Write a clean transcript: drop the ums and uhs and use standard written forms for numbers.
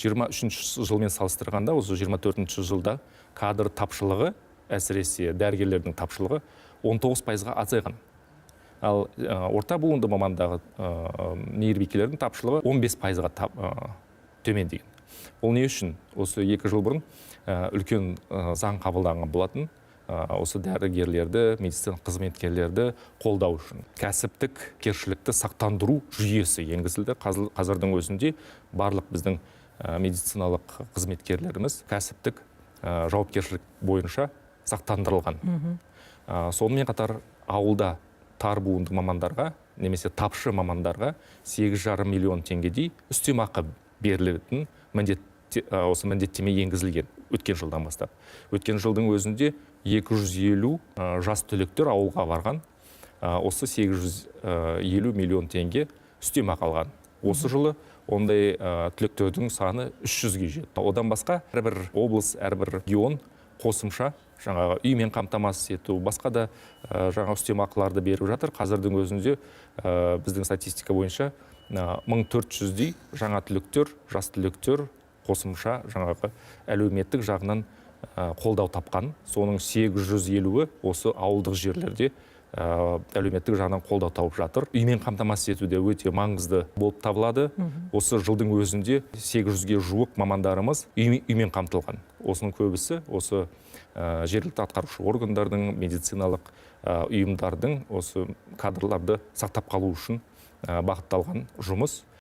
23 жылмен салыстырғанда осы 24 жылда кадр тапшылығы, әсіресе дәрігерлердің тапшылығы, 19%-ға азайған. Ал орта буынды мамандағы мейірбикелердің тапшылығы 15%-ға төмендеген. Ол не үшін? Осы 2 жыл бұрын үлкен заң қабылданған болатын осы дәрігерлерді, медицина қызметкерлерді қолдау үшін кәсіптік жауапкершілікті сақтандыру жүйесі енгізілді. Қазірдің өзінде барлық біздің медициналық қызметкерлеріміз кәсіптік жауапкершілік бойынша сақтандырылған. Сонымен қатар ауылда тар буынды мамандарға немесе тапшы мамандарға 8,5 миллион теңгедей үстемақы берілетін міндет, осы міндеттеме енгізілген өткен жылдан бастап. Өткен жылдың өзінде 250 жас түлектер ауылға барған, осы 850 миллион теңге үстемақы алған. Осы жылы ондай түлектердің саны 300-ге жетті. Одан басқа әрбір облыс, әрбір регион қосымша жаңағы үймен қамтамасыз ету, басқа да жаңа үстемақыларды беріп жатыр. Қазірдің өзінде біздің статистика бойынша 1400-дей жаңа түлектер, жас түлектер қосымша жаңағы әлеуметтік жағынан қолдау тапқан. Соның 850-і осы ауылдық жерлерде әлеуметтік жағынан қолдау тауып жатыр. Үймен қамтамасыз ету де өте маңызды болып табылады. Осы жылдың өзінде 800-ге жуық мамандарымыз үймен қамтылған. Осының көбісі осы жергілікті атқарушы органдардың, медициналық ұйымдардың осы кадрларды сақтап қалу үшін бағытталған жұмыс.